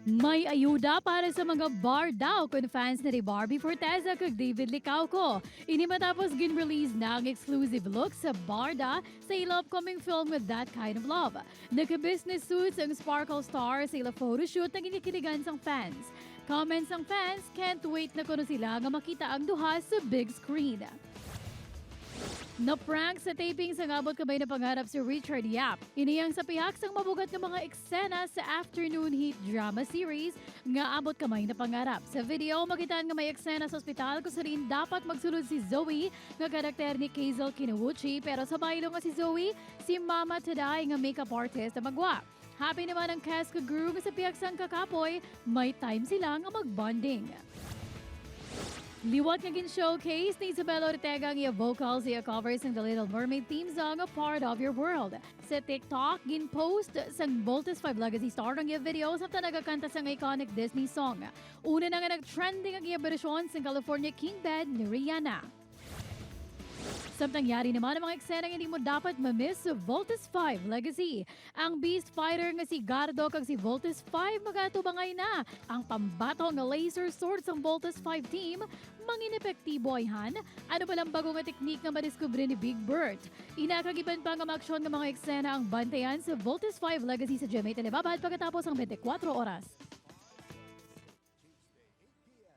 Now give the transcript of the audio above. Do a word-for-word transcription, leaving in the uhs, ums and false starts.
May ayuda para sa mga barda o kon fans ni Barbie Forteza kag David Licauco. Ini matapos gin-release na ang exclusive look sa barda sa ila upcoming film nga That Kind of Love. Naka-business suits ang Sparkle Star sa ila photoshoot nga ginkiligan sang fans. Comments sang fans, can't wait na kuno sila nga makita ang duha sa big screen. Na-prank sa taping sang Abot Kamay na Pangarap si Richard Yap. Ini ang sa pihak sang mabugat nga mga eksena sa Afternoon Heat drama series nga Abot Kamay na Pangarap. Sa video, makitaan nga may eksena sa ospital kung sa diin dapat magsulod si Zoe nga karakter ni Kazel Kinawuchi, pero sa baylo nga si Zoe, si Mama Taday nga makeup artist ang magwa. Happy naman ang cast kag crew nga sa pihak sang kakapoy, may time sila nga mag-bonding. Liwat nga gin-showcase ni Isabela Ortega ang iya vocals sa iya cover sang The Little Mermaid theme song, A Part of Your World. Sa TikTok, gin-post sang Voltes Five Legacy star ang iya video samtang nagakanta sang iconic Disney song. Una na nga nag-trending ang iya bersyon sang California King Bed ni Rihanna. Samtang yari naman ang mga eksena nga hindi mo dapat ma-miss sa Voltes Five Legacy. Ang beast fighter nga si Gardo kag si Voltes Five mag-atubangay na. Ang pambato nga laser sword sang Voltes Five team mangin-epektibo, ayhan. Ano pa lang bago nga teknik nga madiskubre ni Big Bird? Ina kag iban pa nga maaksyon nga mga eksena ang bantayan sa Voltes Five Legacy sa G M A Telebabad pagkatapos ang twenty-four oras.